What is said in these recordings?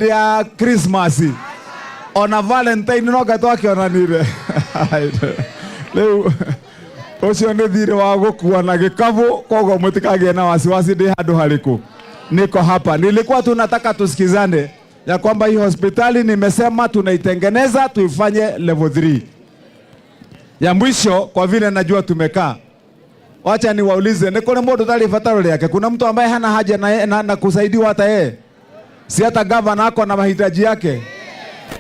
Ya Christmas ona Valentine no nga twakĩonanire. Rĩu ũcio nĩ thirĩ wa gũkua na gĩkabũ, koguo mũtikagĩe na wasiwasi ndĩ handũ harĩkũ. Niko hapa, nilikuwa tu nataka tusikizane ya kwamba hii hospitali nimesema tunaitengeneza tuifanye level 3. Ya mwisho, kwa vile najua tumekaa, wacha niwaulize, nĩ kũrĩ mũndũ ũtarĩ bataro rĩake? Kuna mtu ambaye hana haja na kusaidiwa hata yeye? Si hata gavana ako na mahitaji yake?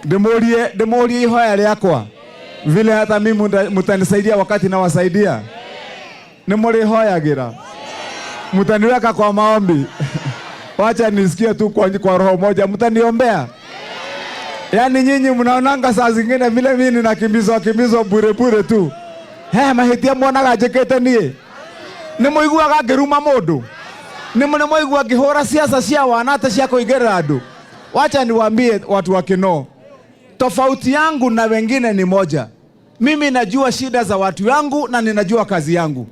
Ndĩmũrie ihoya rĩakwa vile hata mimi mtanisaidia wakati nawasaidia. Nĩ mũrĩhoyagĩra, mtaniweka kwa maombi. Wacha nisikie tu kwa roho moja, mtaniombea. Yaani nyinyi mnaonanga saa zingine vile mimi ninakimbizwa kimbizwa bure bure tu. He mahĩtia muonaga njĩkĩte niĩ? Nĩ mũiguaga ngĩruma mũndũ? Nĩ mũigua ngĩhũra siasa cia wana cia kũingĩrĩra andũ? Wacha niwaambie watu wa Kinoo, tofauti yangu na wengine ni moja. Mimi najua shida za watu yangu na ninajua kazi yangu.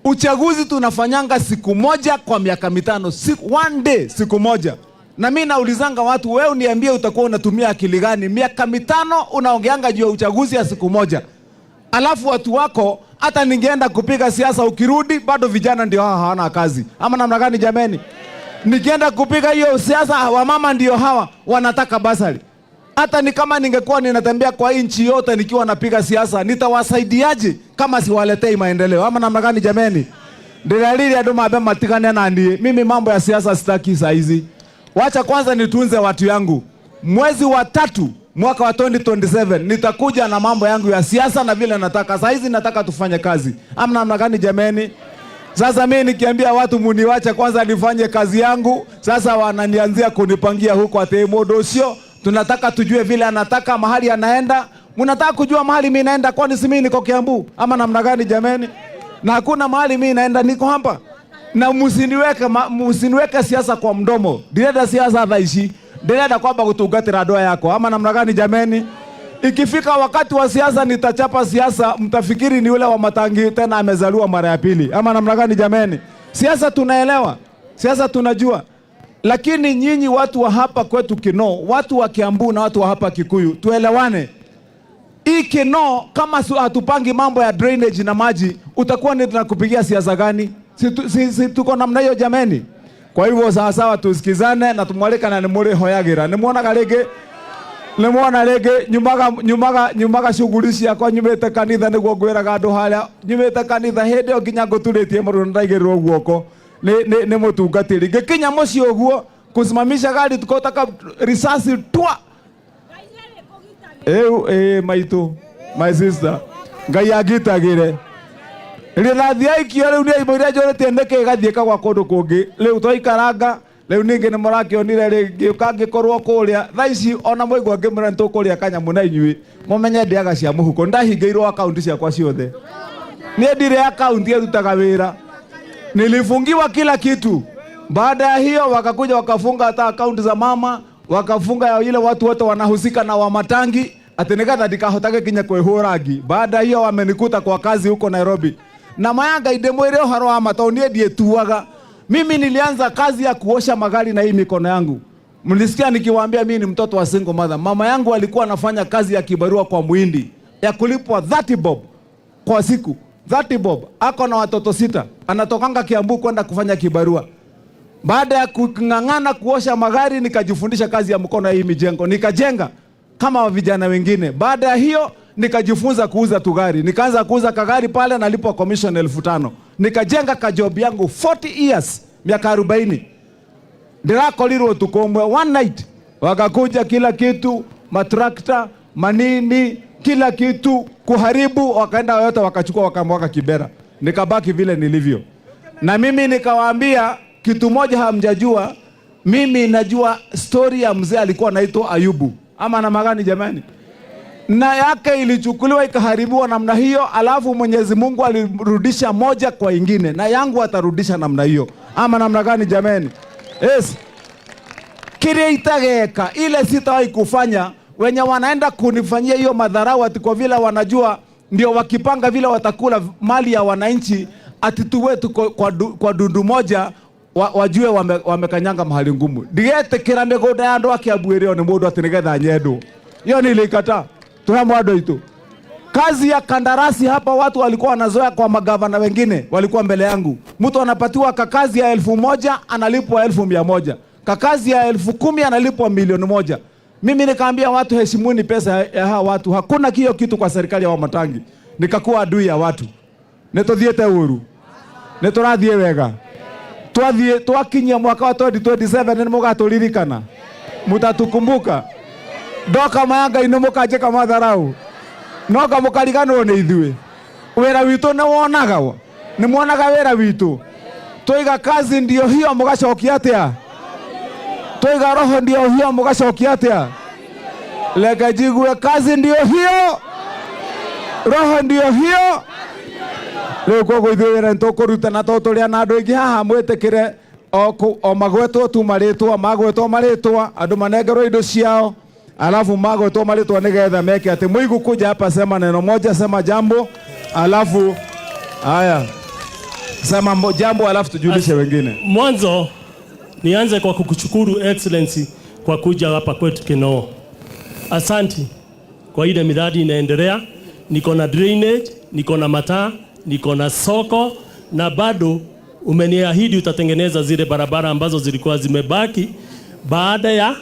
Uchaguzi tunafanyanga siku moja kwa miaka 5, siku, one day, siku moja. Na mi naulizanga watu, wewe uniambie utakuwa unatumia akili gani? Miaka 5 unaongeanga juu ya uchaguzi ya siku moja, alafu watu wako hata ningeenda kupiga siasa, ukirudi bado vijana ndio hawa hawana kazi, ama namna gani jameni? Nikienda kupiga hiyo siasa, wamama ndio hawa wanataka basari. Hata ni kama ningekuwa ninatembea kwa nchi yote nikiwa napiga siasa, nitawasaidiaje kama siwaletei maendeleo, ama namna gani jameni? Ndĩrerire andũ mambe matigane na niĩ. Mimi mambo ya siasa sitaki saa hizi. Wacha kwanza nitunze watu yangu. Mwezi wa tatu mwaka wa 2027 nitakuja na mambo yangu ya siasa na vile nataka. Saa hizi nataka tufanye kazi, ama namna gani jameni? Sasa mimi nikiambia watu muniwache kwanza nifanye kazi yangu, sasa wananianzia kunipangia huko ati mũndũ ũcio tunataka tujue vile anataka mahali anaenda. Mnataka kujua mahali mimi naenda, kwani si mimi niko Kiambu ama namna gani jameni? Na hakuna mahali mimi naenda, niko hapa. Na msiniweke siasa kwa mdomo. Ndirenda siasa thaa ici, ndirenda kwamba gutungatira andũ aya yakwa ama namna gani jameni? Ikifika wakati wa siasa nitachapa siasa, mtafikiri ni yule wa Matangi tena amezaliwa mara ya pili ama namna gani jameni? Siasa tunaelewa, siasa tunajua, lakini nyinyi watu wa hapa kwetu Kinoo, watu wa Kiambu na watu wa hapa Kikuyu, tuelewane. Hii Kinoo kama hatupangi mambo ya drainage na maji, utakuwa ni tunakupigia siasa gani? Si tuko namna hiyo jameni? Kwa hivyo sawa sawa, tusikizane na tumwalika na nimurihoyagira nimwonaga rĩngĩ nimwona rĩngĩ nyumaga shughuli ciakwa nyumĩte kanitha nĩguo ngwĩraga andũ harĩa nyumĩte kanitha hĩndĩ ĩyo nginya ngũturĩtie mũndũ nĩndaigĩrĩrwo guoko nĩ mũtungatĩri ngĩkinya mũciĩ ũguo kusimamisha gari tukotaka risasi twa ĩu ĩ maitũ, my sister, Ngai angitagĩre rĩrathi aikio rĩu nĩ imwe iria njũrĩtie nĩkĩ gathiĩ kagwa kũndũ kũngĩ. Rĩu twaikaranga rĩu ningĩ nĩ mũrakĩonire rĩngĩ ngĩkorwo kũrĩa thaa ici ona mũigua ngĩmwĩra nĩtũkũrĩa kanyamũ na inyuĩ mũmenye ndĩaga cia mũhuko. Ndahingĩirwo akaunti ciakwa ciothe, niĩ ndirĩ akaunti ĩrutaga wĩra, nilifungiwa kila kitu. Baada ya hiyo wakakuja wakafunga hata akaunti za mama, wakafunga ya ile watu wote wanahusika na Wamatangi ati nigetha ndikahotage kinya kwĩhũra ngi. Baada ya hiyo wamenikuta kwa kazi huko Nairobi na maya Ngai ndĩmwĩre ũhoro wa ma tondũ niĩ ndiĩtuaga. Mimi nilianza kazi ya kuosha magari na hii mikono yangu. Mlisikia nikiwaambia mimi ni mtoto wa single mother. Mama yangu alikuwa anafanya kazi ya kibarua kwa muhindi ya kulipwa 30 bob kwa siku. 30 bob. Ako na watoto sita. Anatokanga Kiambu kwenda kufanya kibarua. Baada ya kung'ang'ana kuosha magari, nikajifundisha kazi ya mkono ya hii mijengo, nikajenga kama vijana wengine. Baada ya hiyo nikajifunza kuuza tugari, nikaanza kuuza kagari pale, nalipwa commission 5,000. Nikajenga kajob yangu 40 years, miaka 40. Ndirakorirwo utuku umwe one night, wakakuja kila kitu, matrakta manini, kila kitu kuharibu, wakaenda yote wakachukua, wakamwaga Kibera, nikabaki vile nilivyo. Na mimi nikawaambia kitu moja hamjajua, mimi najua story ya mzee alikuwa anaitwa Ayubu, ama na magani jamani? Na yake ilichukuliwa ikaharibiwa namna hiyo, alafu Mwenyezi Mungu alirudisha moja kwa ingine, na yangu atarudisha namna hiyo, ama namna gani jamani? Yes. Kile itageka ile sitawahi kufanya, wenye wanaenda kunifanyia hiyo madharau ati kwa vile wanajua ndio wakipanga vile watakula mali ya wananchi, ati tuwe tuko kwa dundu moja. Wajue wamekanyanga mahali ngumu. Ndigetikira migunda ya andu a Kiambu ĩrĩo nĩ mũndũ atĩ nĩgetha nyendwo. Hiyo nilikataa. Tuhe mwando itu. Kazi ya kandarasi hapa watu walikuwa wanazoea kwa magavana wengine walikuwa mbele yangu. Mtu anapatiwa kakazi ya 1,000 analipwa 100,000. Kakazi ya 10,000 analipwa 1,000,000. Mimi nikaambia watu, heshimuni pesa ya hawa watu. Hakuna hiyo kitu kwa serikali ya Wamatangi. Nikakuwa adui ya watu. Nituthiete uru. Niturathie wega. Twathie twakinyia mwaka wa 2027 ni mugaturirikana. Mutatukumbuka. Ndoka mayanga ino mukanjika matharau. Noka mukariganwo nĩ ithuĩ. Wĩra witũ nĩ wonaga. Nĩ mwonaga wĩra witũ. Twaiga kazi ndio hiyo mugacokia atia? Twaiga roho ndio hiyo mugacokia atia? Leke jigue kazi ndio hiyo. Roho ndio hiyo. Rĩu koguo ithuĩ wĩra nĩtũkũruta na to tũrĩa na andũ aingĩ haha mwĩtĩkĩre o magwetwo tu marĩtwa, magwetwo marĩtwa, andũ manengerwo indo ciao, alafu magwetwo marĩtwa nĩgetha meke atĩ Mũigu kuja hapa, sema neno moja, sema jambo, alafu haya sema jambo, alafu tujulishe wengine. Mwanzo nianze kwa kukushukuru Excellency kwa kuja hapa kwetu Kinoo. Asanti kwa ile miradi inaendelea. Niko na drainage, niko na mataa, niko na soko na bado umeniahidi utatengeneza zile barabara ambazo zilikuwa zimebaki baada ya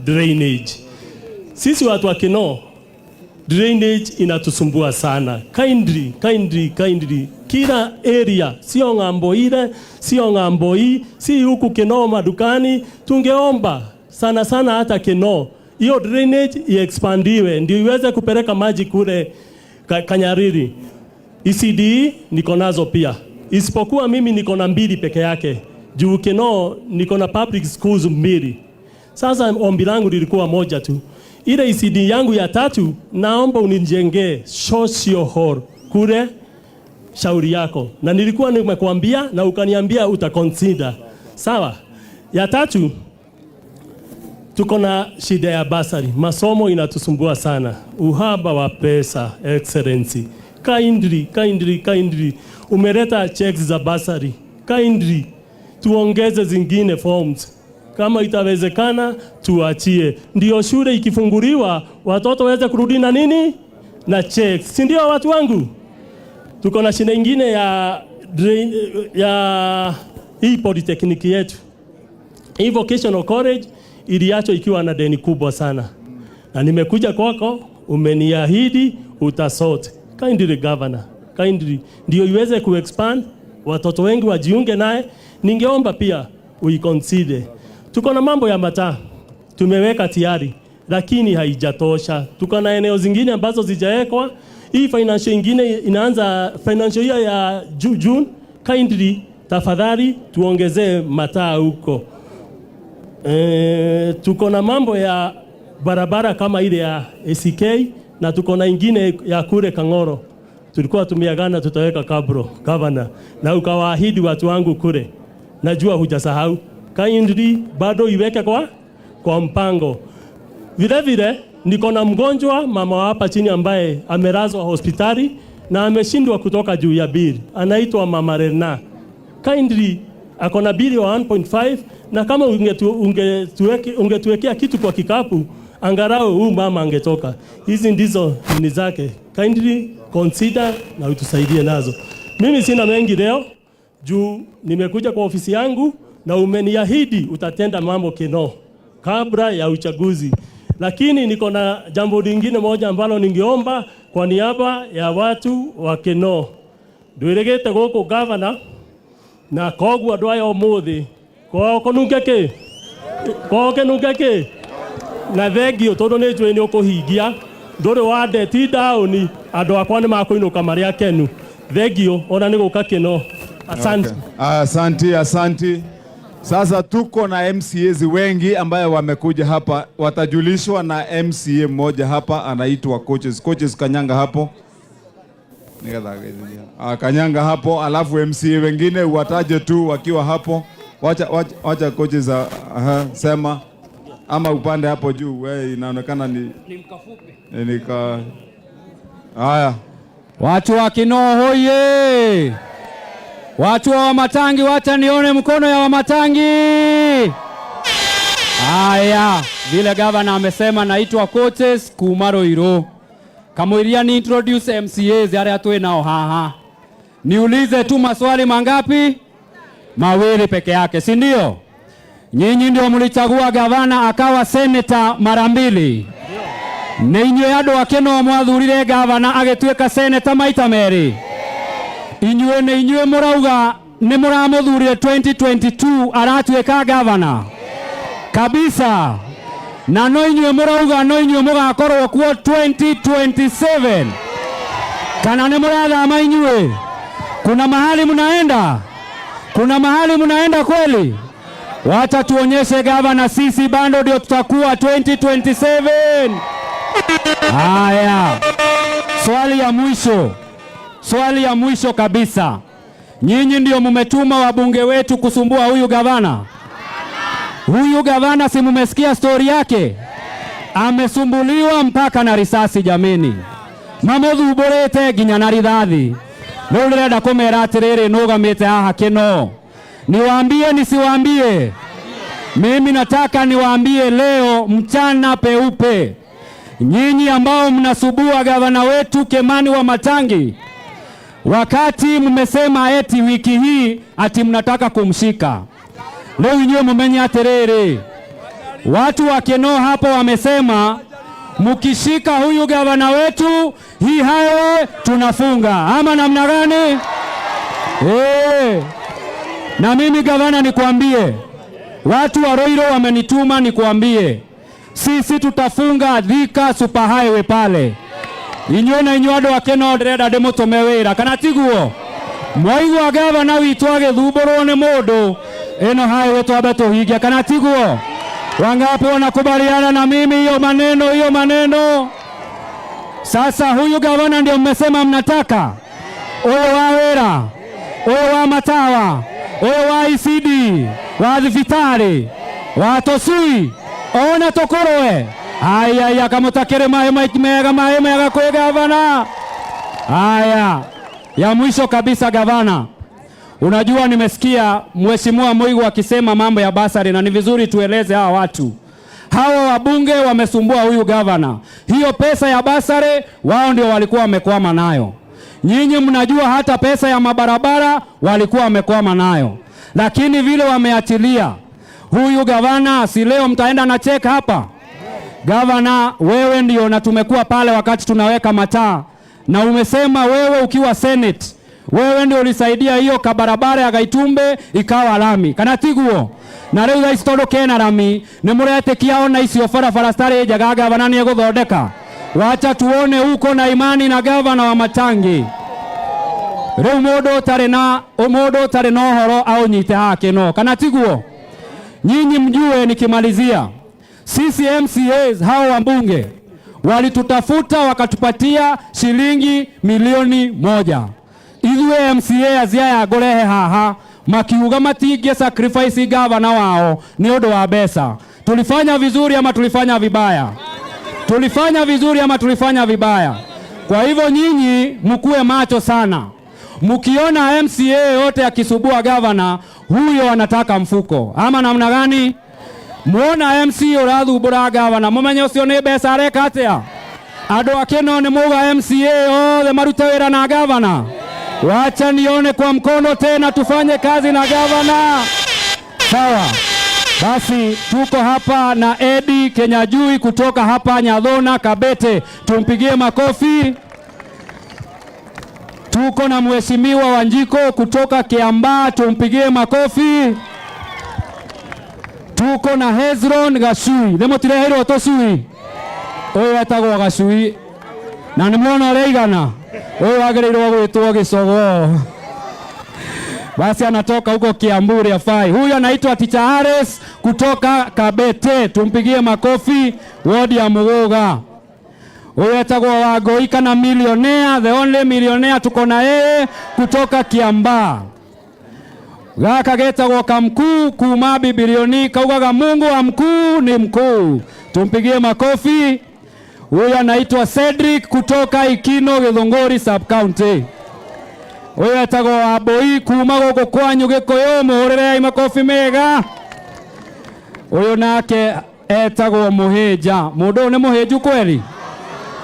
drainage. Sisi watu wa Kinoo, drainage inatusumbua sana. Kindly, kindly, kindly. Kila area, sio ng'ambo ile, sio ng'ambo hii, si huku Kinoo madukani, tungeomba sana sana hata Kinoo hiyo drainage iexpandiwe ndio iweze kupeleka maji kule Kanyariri. ECD niko nazo pia, isipokuwa mimi niko na 2 peke yake. Juu Kinoo niko na public schools 2. Sasa ombi langu lilikuwa moja tu. Ile ECD yangu ya 3 naomba unijengee social hall kule, shauri yako. Na nilikuwa nimekuambia na ukaniambia utaconsider. Sawa. Ya 3, tuko na shida ya basari. Masomo inatusumbua sana. Uhaba wa pesa, Excellency. Kindly, kindly, kindly. Umeleta checks za basari. Kindly, tuongeze zingine forms. Kama itawezekana tuachie. Ndio shule ikifunguliwa watoto waweze kurudi na nini? Na checks. Si ndio watu wangu? Tuko na shida nyingine ya drain, ya hii polytechnic yetu. Hii vocational college iliachwa ikiwa na deni kubwa sana. Na nimekuja kwako, umeniahidi utasort. Kindly governor, kindly ndio iweze kuexpand, watoto wengi wajiunge naye. Ningeomba pia uiconsider. Tuko na mambo ya mataa tumeweka tayari, lakini haijatosha. Tuko na eneo zingine ambazo zijawekwa. Hii financial ingine inaanza financial year ya June. Kindly tafadhali tuongezee mataa huko. Tuko na mambo ya barabara kama ile ya ACK na tuko na ingine ya kule Kang'oro. Tulikuwa tumeagana tutaweka kabro governor, na ukawaahidi watu wangu kule. Najua hujasahau. Kindly bado iweke kwa mpango. Vile vile niko na mgonjwa mama wa hapa chini ambaye amelazwa hospitali na ameshindwa kutoka juu ya bili. Anaitwa Mama Rena. Kindly ako na bili wa 1.5, na kama ungetuwekea kitu kwa kikapu angalau huyu mama angetoka. Hizi ndizo nini zake. Kindly consider na utusaidie nazo. Mimi sina mengi leo juu nimekuja kwa ofisi yangu na umeniahidi utatenda mambo Kinoo kabla ya uchaguzi. Lakini niko na jambo lingine moja ambalo ningeomba kwa niaba ya watu wa Kinoo. Ndwirigite guku governor na koguo andu aya umuthi kwao kununge ki? Kwao kinunge ki? Na thengio tondu ni njui ni ukuhingia. Nduri wa ndeti down, andu akwa ni makuinuka mari akenu. Thengio ona ni guka Kinoo. Asante. Okay. Asante, asante. Sasa tuko na MCAs wengi ambayo wamekuja hapa, watajulishwa na MCA mmoja hapa anaitwa Coaches. Coaches Kanyanga hapo. Kanyanga hapo, alafu MCA wengine wataje tu wakiwa hapo. Wacha coaches, aha, sema ama upande hapo juu. Wewe inaonekana ni ni mkafupi. Haya. Watu wa Kinoo hoye! Watu wa Wamatangi, wacha nione mkono ya Wamatangi. Haya, vile gavana amesema, naitwa Coaches kuma Ruiru. Kamũira ni introduce MCAs arĩa twĩ nao haha. Niulize tu maswali mangapi? Mawili peke yake, si ndio? Nyinyi ndio mlichagua gavana akawa seneta mara mbili. Nĩ inyuĩ andũ a Kĩnoo mwathurire gavana agĩtuĩka seneta maita merĩ. Inyuĩ nĩ inyuĩ mũrauga nĩ mũramũthurire 2022 aratuĩka gavana kabisa, na no inyuĩ mũrauga no inyuĩ mũgakorwo kuo 2027, kana nĩ mũrathama inyuĩ? Kuna mahali mnaenda? Kuna mahali mnaenda kweli? Wacha tuonyeshe gavana, sisi bado ndio tutakuwa 2027. Haya, swali ya mwisho, swali ya mwisho kabisa. Nyinyi ndio mumetuma wabunge wetu kusumbua huyu gavana. Huyu gavana, si mumesikia stori yake? Amesumbuliwa mpaka na risasi jameni, mamũthumbũrĩte nginya na rithathi. Rĩu ndĩrenda kũmera atĩrĩrĩ, nũgamĩte haha Kĩnoo, niwaambie nisiwaambie? Mimi nataka niwaambie leo mchana peupe, nyinyi ambao mnasumbua gavana wetu Kimani Wamatangi, wakati mmesema eti wiki hii ati mnataka kumshika, leo inyuĩ mumenye atĩrĩrĩ, watu wa Kinoo hapo wamesema mkishika huyu gavana wetu hii highway tunafunga, ama namna gani? Na mimi gavana nikwambie, watu wa Ruiru wamenituma nikwambie, sisi tutafunga Thika super highway pale. Inyuĩ na inyuĩ andũ a Kinoo ndĩrenda ndĩmũtũme wĩra, kana tiguo? Mwaigua gavana witũ agĩthumbũrwo nĩ mũndũ, ĩno highway twambe tũhingie, kana tiguo? Wangapi wanakubaliana na mimi hiyo maneno, hiyo maneno? Sasa huyu gavana ndio mmesema mnataka, ũyũ wa wĩra, ũyũ wa matawa, ũyũ wa ECD, wa thibitarĩ, wa tũcui, ona tũkũrwe. Aya ya kamũtakĩrĩ maĩ mega, maĩ mega kwĩ gavana. Haya, ya mwisho kabisa gavana, unajua nimesikia Mheshimiwa Muigwa akisema mambo ya basari, na ni vizuri tueleze hawa watu. Hawa wabunge wamesumbua huyu gavana. Hiyo pesa ya basari wao ndio walikuwa wamekwama nayo. Nyinyi mnajua hata pesa ya mabarabara walikuwa wamekwama nayo, lakini vile wameachilia huyu gavana, si leo mtaenda na check hapa? Gavana, wewe ndio na tumekuwa pale wakati tunaweka mataa, na umesema wewe ukiwa Senate, wewe ndio ulisaidia hiyo kabarabara ya Gaitumbe ikawa lami, kana tiguo? Na rĩu thaa ici tondũ kena rami nĩ mũretĩkia ona icio barabara citarĩ njega gavana nĩ egũthondeka? Wacha tuone uko na imani na gavana Wamatangi. Rĩu mũndũ ũtarĩ na mũndũ ũtarĩ na ũhoro aũnyite haha Kinoo, kana tiguo? Nyinyi mjue, nikimalizia, sisi MCAs hao wabunge walitutafuta wakatupatia shilingi 1 milioni. Ithuĩ MCA aciaya ngũrehe haha makiuga matingie sacrifice gavana wao nĩ ũndũ wa mbeca. Tulifanya vizuri ama tulifanya vibaya? Tulifanya vizuri ama tulifanya vibaya? Kwa hivyo nyinyi mkuwe macho sana. Mkiona MCA yote akisumbua gavana, huyo anataka mfuko ama namna gani? Muona MCA ũrathumbũra gavana, mumenye ũcio nĩ mbeca areka atĩa? Andũ a Kinoo nĩ muga MCA othe marute wĩra na gavana. Wacha nione kwa mkono tena, tufanye kazi na gavana. Sawa. Basi tuko hapa na Edi Kenyajui kutoka hapa Nyathona Kabete, tumpigie makofi. Tuko na Mheshimiwa Wanjiko kutoka Kiambaa, tumpigie makofi. Tuko na Hezron Gacui, nĩ mũtireheirwo tũcui? Ũyũ etagwo Gacui na nĩ muona ũrĩa igana, ũyũ agĩrĩirwo gwĩtwo gĩcogoo. Basi anatoka huko Kiambu Riafai. Huyu anaitwa Ticha Ares kutoka Kabete, tumpigie makofi, wodi ya Muguga. Huyu etagwo Wangui kana millionaire, the only millionaire tuko na yeye kutoka Kiambaa. Gaka getagwo Kamkuu kuma Bibilioni, kaugaga Mungu wa mkuu ni mkuu, tumpigie makofi. Huyu anaitwa Cedric kutoka Ikino Githunguri sub county. Ũyũ etagwo Wambui kuma gũkũ kwanyu Gĩkũyũ, mũhũrĩrei makobi mega. Ũyũ nake etagwo Mũhĩnja. Mũndũ ũyũ nĩ mũhĩnju kweli?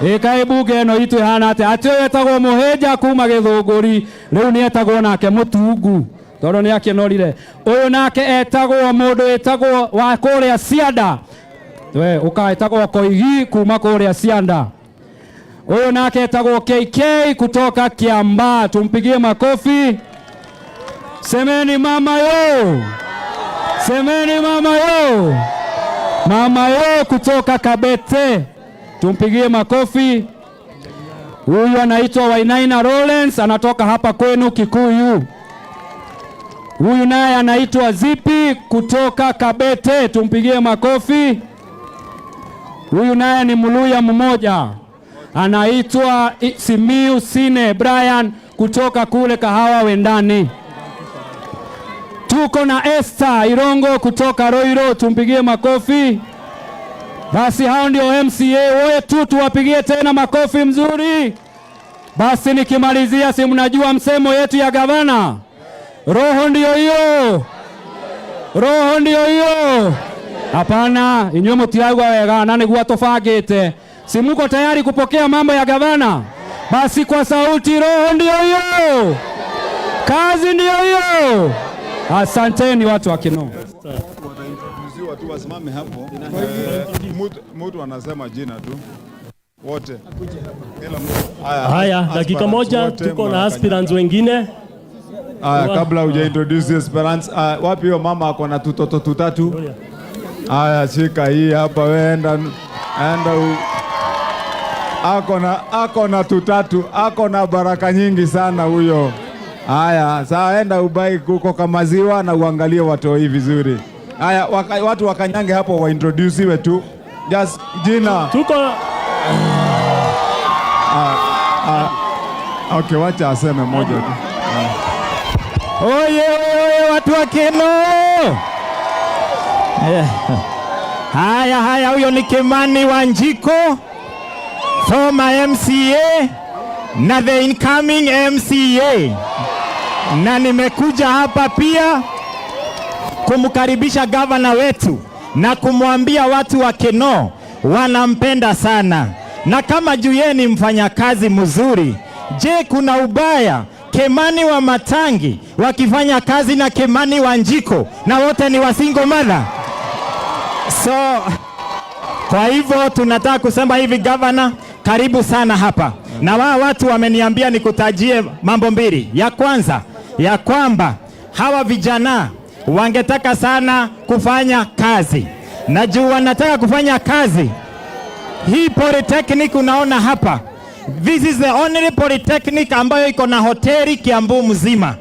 Ĩ kaĩ mbunge ĩno itũ ĩhana atĩa? Atĩ ũyũ etagwo Mũhĩnja kuma Gĩthũngũri, rĩu nĩ etagwo nake Mũtungu tondũ nĩ akĩnorire. Ũyũ nake etagwo mũndũ wĩtagwo wa kũrĩa Cianda, we ũka etagwo Koigi kuma kũrĩa Cianda. Huyu nake etagwo KK kutoka Kiambaa, tumpigie makofi. Semeni mama yo, semeni mama yo, mama yo kutoka Kabete, tumpigie makofi. Huyu anaitwa Wainaina Lawrence, anatoka hapa kwenu Kikuyu. Huyu naye anaitwa Zipi kutoka Kabete, tumpigie makofi. Huyu naye ni Mluya mmoja anaitwa Simiu Sine Brian kutoka kule Kahawa Wendani. Tuko na Esther Irongo kutoka Roiro, tumpigie makofi. Basi hao ndio MCA wetu, tuwapigie tena makofi mzuri. Basi nikimalizia, si mnajua msemo yetu ya gavana, roho ndio hiyo, roho ndio hiyo. Hapana, inyuĩ mũtiraigua wega na nĩguo tũbangĩte. Si muko tayari kupokea mambo ya gavana? Basi kwa sauti, roho ndio hiyo, kazi ndio hiyo. Asanteni watu wa Kinoo. Wataintroduciwa tu wasimame hapo. Mtu anasema jina tu wote. Kila mtu. Haya, Haya, dakika aspirants moja, wote tuko na mnakanyaga. Aspirants wengine. Haya, kabla huja introduce aspirants, wapi hiyo mama ako na tutoto tutatu? Haya, shika hii hapa, wewe enda enda u... ako na tutatu, ako na baraka nyingi sana huyo. Haya, saa enda ubuy kuko kamaziwa na uangalie watoi vizuri. Haya, watu wakanyange hapo waintroduciwe tu. Just jina. Tuko Okay, wacha aseme moja tu. Oye, oye, oye, watu wa Kinoo! Haya, haya, huyo ni Kimani Wanjiku, former MCA na the incoming MCA, na nimekuja hapa pia kumkaribisha gavana wetu na kumwambia watu wa Kinoo wanampenda sana, na kama juu yeye ni mfanyakazi mzuri, je, kuna ubaya Kimani wa Matangi wakifanya kazi na Kimani Wanjiku na wote ni wa single mother? So kwa hivyo tunataka kusema hivi, gavana, karibu sana hapa. Na wao watu wameniambia nikutajie mambo mbili. Ya kwanza, ya kwamba hawa vijana wangetaka sana kufanya kazi, na juu wanataka kufanya kazi, hii polytechnic unaona hapa, this is the only polytechnic ambayo iko na hoteli Kiambu mzima.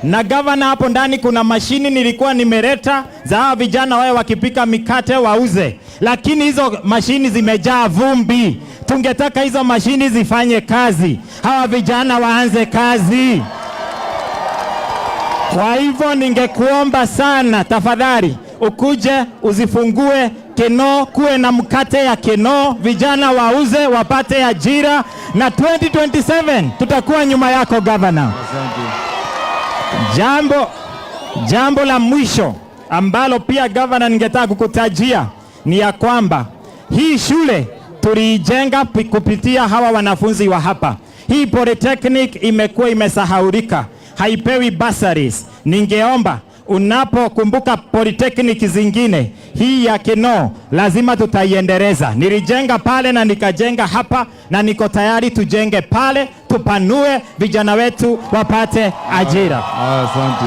Na gavana, hapo ndani kuna mashini nilikuwa nimeleta za hawa vijana wawe wakipika mikate wauze, lakini hizo mashini zimejaa vumbi. Tungetaka hizo mashini zifanye kazi, hawa vijana waanze kazi. Kwa hivyo ningekuomba sana tafadhali, ukuje uzifungue Kinoo, kuwe na mkate ya Kinoo, vijana wauze wapate ajira, na 2027 tutakuwa nyuma yako, gavana. Jambo la mwisho ambalo pia, gavana, ningetaka kukutajia ni ya kwamba hii shule tuliijenga kupitia hawa wanafunzi wa hapa. Hii polytechnic imekuwa imesahaulika, haipewi bursaries. Ningeomba unapokumbuka polytechnic zingine, hii ya Kinoo lazima tutaiendeleza. Nilijenga pale na nikajenga hapa na niko tayari tujenge pale, tupanue, vijana wetu wapate ajira. Asante.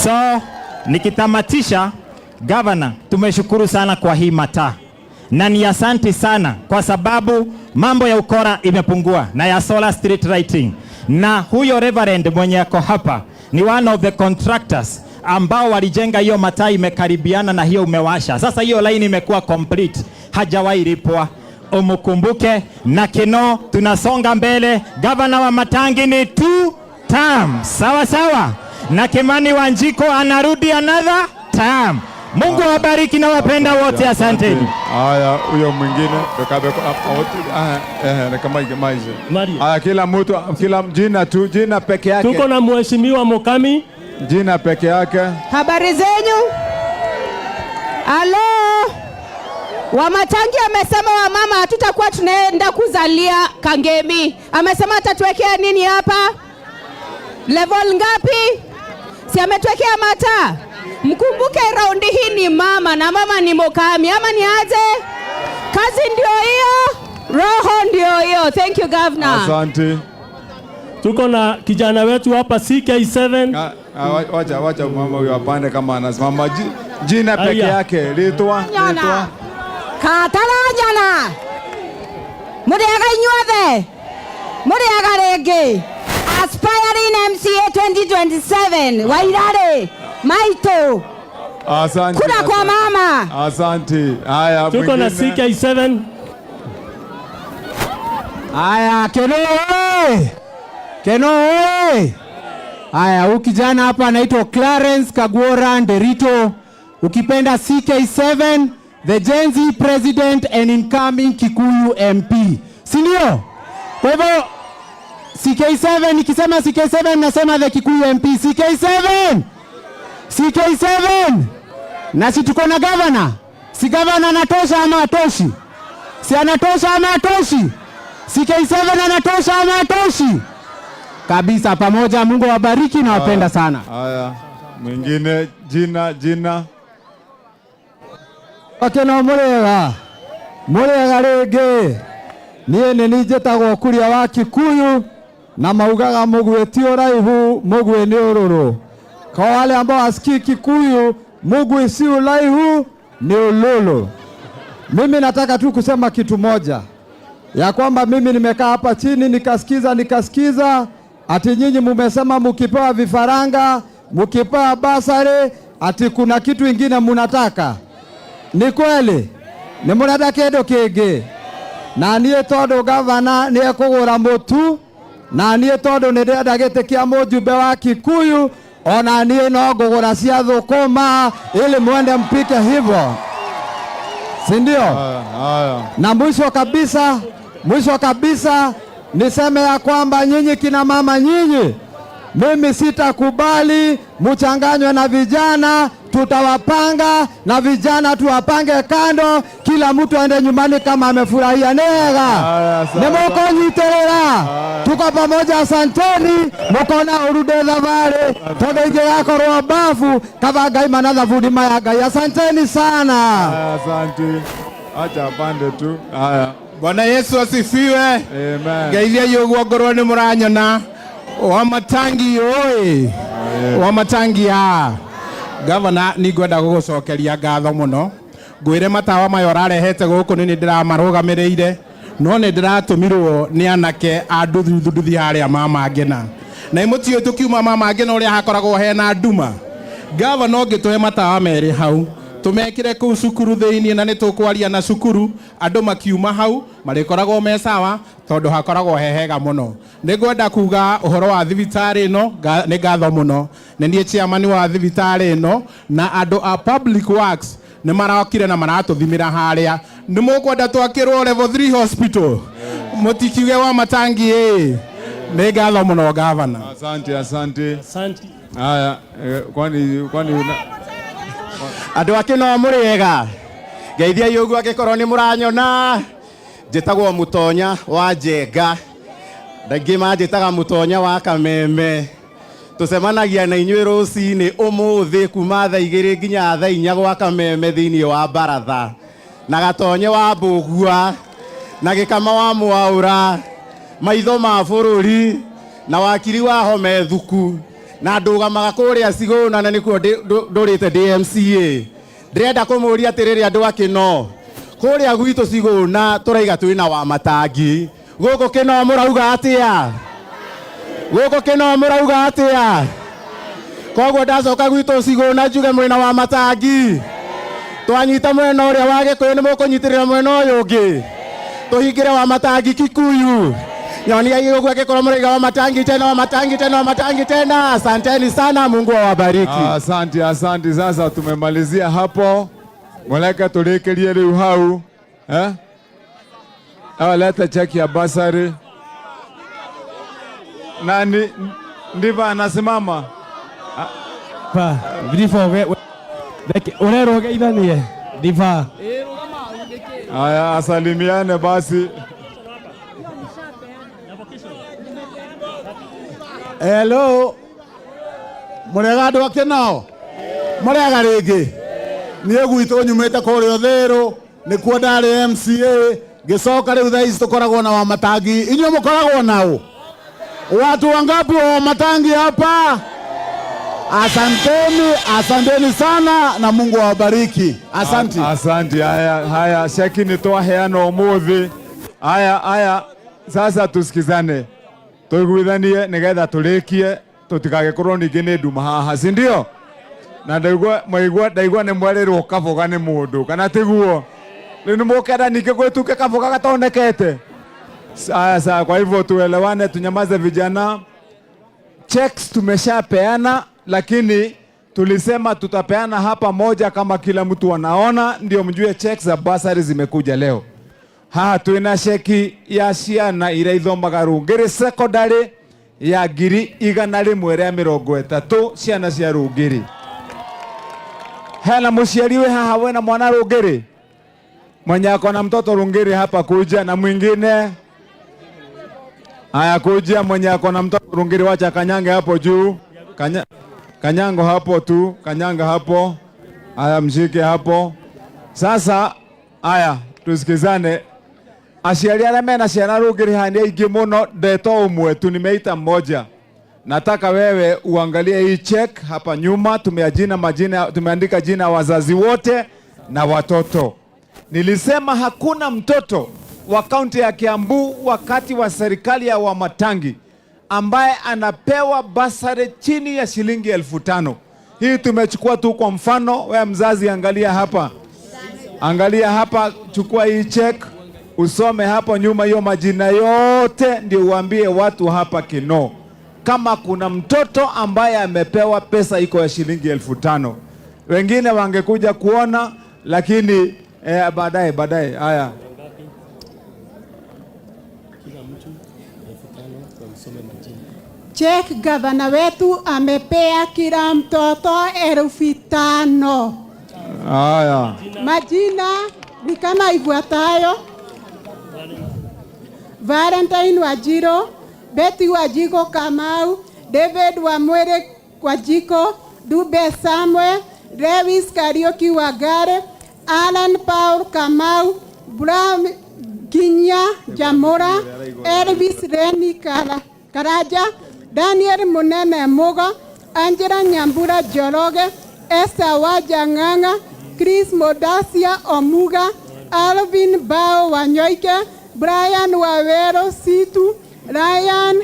So nikitamatisha, gavana, tumeshukuru sana kwa hii mataa na ni asanti sana kwa sababu mambo ya ukora imepungua na ya solar street lighting, na huyo reverend mwenye ako hapa ni one of the contractors ambao walijenga hiyo mataa imekaribiana na hiyo umewasha. Sasa hiyo line imekuwa complete, hajawahi lipwa. Umukumbuke na Kinoo tunasonga mbele. Gavana wa Matangi ni two term, sawa sawa, na Kimani Wanjiku anarudi another term. Mungu awabariki na wapenda wote, asanteni. Haya, huyo mwingine reka maige maize. Maria. Haya, kila mtu kila jina tu, jina peke yake. Tuko na Mheshimiwa Mukami. Jina peke yake. Habari zenyu? Halo. Wamatangi amesema wamama hatutakuwa tunaenda kuzalia Kangemi. Amesema atatuwekea nini hapa? Level ngapi? Si ametuwekea mataa? Mkumbuke raundi hii ni mama na mama ni Mukami, ama ni aje? Kazi ndio hiyo, roho ndio hiyo. Thank you governor. Asante. Tuko na kijana wetu hapa CK7. Wacha wacha mama huyo apande kama anasimama. Jina peke Aya. yake litwa litwa. Kataranyana muriaga inyuothe muriaga ringi aspiring MCA 2027 Wairari Maitu. Asante. Kura kwa Asante. mama. Asante. Haya, Tuko na mwingine. CK7. Aya, Keno oye! Keno oye! Aya, huyu kijana hapa anaitwa Clarence Kagwora Nderito, ukipenda CK7, the Gen Z president and incoming Kikuyu MP, si ndio? Kwa hivyo CK7, nikisema CK7 nasema the Kikuyu MP. CK7, CK7. Na si tuko na governor? Si governor anatosha ama atoshi? Si anatosha ama atoshi? CK7 anatosha ama atoshi? Kabisa, pamoja. Mungu awabariki na wapenda sana. Haya, mwingine jina jina. Akena murega murega ringi niĩ nĩ niĩ njĩtagwo Kuria wa Kikuyu na maugaga mũguĩ ti ũraihu mũguĩ nĩ ũrũrũ. Kwa wale ambao hasikii Kikuyu, mugwi si uraihu ni ululu. Mimi nataka tu kusema kitu moja ya kwamba mimi nimekaa hapa chini nikasikiza nikasikiza ati nyinyi mumesema mukipewa vifaranga, mukipewa basari, ati kuna kitu ingine munataka. Ni kweli? Ni murenda kindu kingi? Na niĩ tondu gavana nĩ ekũgũra mũtu, na niĩ tondu nĩ ndĩrenda gĩtĩ kĩa mũjumbe wa Kikuyu, ona niĩ no ngũgũra cia thũkũma ili mwende mpike hivyo, si ndio? Haya. Na mwisho kabisa niseme ya kwamba nyinyi kina mama nyinyi, mimi sitakubali muchanganywe na vijana. Tutawapanga na vijana tuwapange kando, kila mtu aende nyumbani kama amefurahia. Nega Haya, sawa. nimukunyitirira, tuko pamoja, asanteni. Mukona urude thabarĩ tondu ingĩgakorwo bafu kaba Ngai mana thabuni maya Ngai. Asanteni sana. Haya, asante. Acha apande tu. Haya. Bwana Yesu asifiwe. Amen. Ngeithia ũguo ngorwo nĩ mũranyona. Wamatangi oi. Wamatangi a. Gavana nĩ ngwenda gũgũcokeria ngatho mũno. Ngwĩre matawa maya ũrarehete gũkũ nĩ ndĩramarũgamĩrĩire no nĩ ndĩratũmirwo nĩ anake a nduthi nduthi harĩa Mama Ngina. Na mũtiũĩ tũkiuma Mama Ngina ũrĩa hakoragwo hena nduma. Gavana ũngĩtũhe matawa merĩ hau tumekire kuu cukuru thiini na nĩ tũkwaria na cukuru andũ makiuma hau marĩkoragwo me sawa tondũ hakoragwo he hega mũno. Nĩ ngwenda kuga ũhoro wa thibitarĩ ĩno, nĩ ngatho mũno. Nĩ niĩ chairman wa thibitarĩ ĩno na andũ a Public Works nĩ marokire na maratũthimĩra harĩa. Nĩ mũkwenda twakĩrwo level 3 hospital? Mũtikiuge wa matangi ĩ. Nĩ ngatho mũno gavana. Asante, asante. Asante. Haya, kwani una Andũ a Kĩno mũrĩega, ngeithiai ũguo angĩkorwo nĩ mũranyona. Njĩtagwo Mũtonya wa Njenga, ndaingĩ manjĩtaga Mũtonya wa Kameme. Tũcemanagia na inyuĩ rũcinĩ ũmũthĩ kuma thaa igĩrĩ nginya thaa inya gwa Kameme thĩinĩ wa baratha, na Gatonye wa Mbũgua na Gĩkama wa Mwaũra, maitho ma bũrũri na wakiri wa Home Thuku, na ndũgamaga kũrĩa Cigũna na nĩkuo ndũrĩte ndĩ MCA. Ndĩrenda kũmũria atĩrĩrĩ andũ a Kĩno, kũrĩa gwitũ Cigũna tũraiga twĩna wa matangi, gũkũ Kĩno mũrauga atĩa? Gũkũ Kĩno mũrauga atĩa? Koguo ndacoka gwitũ Cigũna njuge mwena wa matangi, twanyita mwena ũrĩa wa Gĩkũyũ nĩ mũkũnyitĩrĩra mwena ũyũ ũngĩ, tũhingĩre wa matangi Kikuyu. Nyonia ũguo angĩkorwo mũraiga Wamatangi tena, Wamatangi tena, Wamatangi tena. Asanteni sana, Mungu awabariki. Asante, asante. Sasa tumemalizia hapo, muleke tulikirie riu hau eh? Leta cheki ya basari. Nani ndiva anasimama? Pa, ndivyo urerwo geithanie ndiva. Aya, asalimiane basi. Hello. Mũrĩega andũ a Kĩnoo? Mũrĩega rĩngĩ? Niĩ gwitũ nyumĩte kũrĩa Ũthĩrũ, nĩkuo ndarĩ MCA, ngĩcoka rĩu thaa ici tũkoragwo na Wamatangi. Inyuĩ mũkoragwo nao? Watu wangapi wa Wamatangi hapa? Asanteni, asanteni sana na Mungu awabariki. Asante. Asante. Haya, haya, cheki ni twaheana umuthi. Haya, haya, sasa tusikizane, tuiguithanie nigetha turikie tutigagĩkorwo ningĩ nĩ nduma haha, si ndio? Na ndaigua mwaigua ndaigua nĩ mwerĩrwo kaboga nĩ mũndũ, kana tiguo? Rĩu nĩ mũkenda ningĩ gwĩtuke kaboga gatonekete? Sawa sawa, kwa hivyo tuelewane, tunyamaze vijana. Checks tumeshapeana, lakini tulisema tutapeana hapa moja kama kila mtu anaona, ndio mjue checks za basari zimekuja leo. Haha twina ceki ya ciana iria ithomaga Rungiri Secondary ya 130,000 ciana cia Rungiri. Hena muciari we haha wena mwana Rungiri, mwenye ako na mtoto Rungiri hapa kuja, na mwingine haya kuja, mwenye ako na mtoto Rungiri, wacha kanyange hapo juu. Kanyango hapo tu, kanyanga hapo. Haya, mshike hapo. Sasa haya tusikizane. Aciari aria mena ciana Rungiri haha ni aingĩ mũno, ndeto ũmwe tu, nimeita mmoja. Nataka wewe uangalie hii check hapa nyuma, tumeajina majina, tumeandika jina wazazi wote na watoto. Nilisema hakuna mtoto wa kaunti ya Kiambu wakati wa serikali ya Wamatangi ambaye anapewa basari chini ya shilingi 5,000. Hii tumechukua tu kwa mfano. Wewe mzazi, angalia hapa, angalia hapa, chukua hii check usome hapo nyuma hiyo majina yote, ndio uambie watu hapa Kinoo kama kuna mtoto ambaye amepewa pesa iko ya shilingi 5,000. Wengine wangekuja kuona, lakini baadaye baadaye. Haya, Check gavana wetu amepea kila mtoto 5,000. Haya, majina ni kama ifuatayo: Valentine Wajiro, Betty Wajiko Kamau, David Wamwere Wajiko, Dube Samuel, Lewis Kariuki Wagare, Alan Paul Kamau, Bram Ginya Jamora, Elvis Reni Karaja, Daniel Munene Mugo, Angela Nyambura Njoroge, Esther Waja Ng'ang'a, Chris Modasia Omuga, Alvin Bao Wanyoike, Brian Wawero Situ, Ryan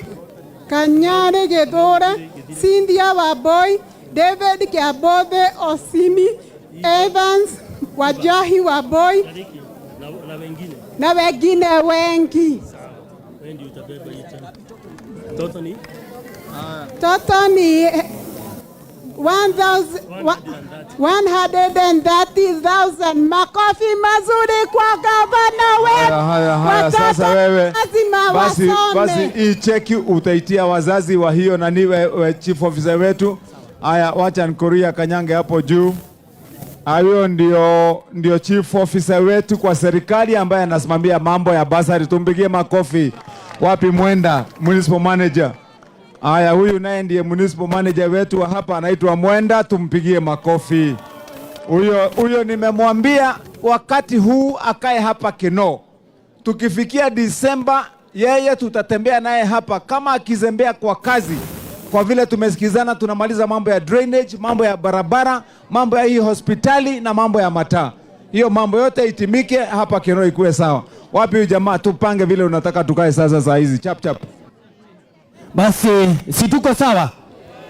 Kanyare Githure, Cynthia Wamboi, David Kiabothe Osimi, Evans Wajahi Wamboi Na na wengine wengi. Wewe ndio utabeba hii tena. Toto ni? Toto ni 130,000. Makofi mazuri kwa gavana wetu. Haya, haya, haya, Watoto sasa wewe, lazima basi, wasome. basi hii cheki utaitia wazazi wa hiyo nani we chief officer wetu. Haya, wacha nikuria kanyange hapo juu. Huyo ndio chief officer wetu kwa serikali ambaye anasimamia mambo ya basari. Tumpigie makofi. Wapi Mwenda, municipal manager? Haya, huyu naye ndiye municipal manager wetu wa hapa, anaitwa Mwenda, tumpigie makofi. Huyo nimemwambia wakati huu akae hapa Kinoo. Tukifikia Disemba yeye tutatembea naye hapa kama akizembea kwa kazi, kwa vile tumesikizana, tunamaliza mambo ya drainage, mambo ya barabara, mambo ya hii hospitali na mambo ya mataa. Hiyo mambo yote itimike hapa Kinoo ikuwe sawa. Wapi huyu jamaa, tupange vile unataka tukae sasa saa hizi chap chap. Basi si tuko sawa?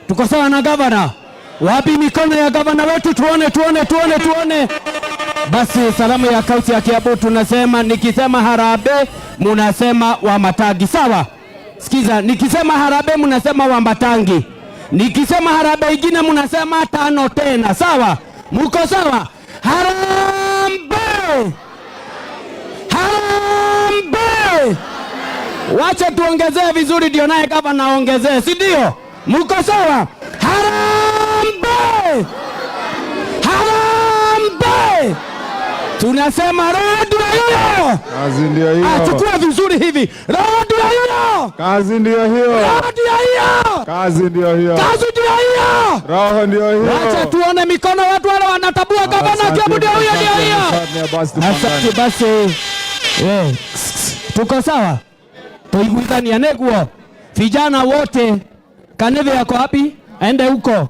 Tuko sawa na gavana? Wapi mikono ya gavana wetu? Tuone, tuone, tuone, tuone. Basi salamu ya kaunti ya Kiambu tunasema, nikisema harambee munasema Wamatangi, sawa? Sikiza, nikisema harambee mnasema Wambatangi, nikisema harambee ingine mnasema tano tena, sawa? Muko sawa? Harambee! Harambee! Wacha tuongezee vizuri, ndio naye gavana aongezee, si ndio? Muko sawa? Harambee! Harambee! Tunasema roho ndio hiyo. Kazi ndio hiyo. Ah, chukua vizuri hivi. Roho ndio hiyo. Kazi ndio hiyo. Roho ndio hiyo. Kazi ndio hiyo. Kazi ndio hiyo. Roho ndio hiyo. Wacha tuone mikono watu wale wanatabua gavana Kiambu ndio huyo ndio hiyo. Asante basi. Eh, tuko sawa? Tuiguithania neguo. Vijana wote Kaneve yako wapi? Aende huko.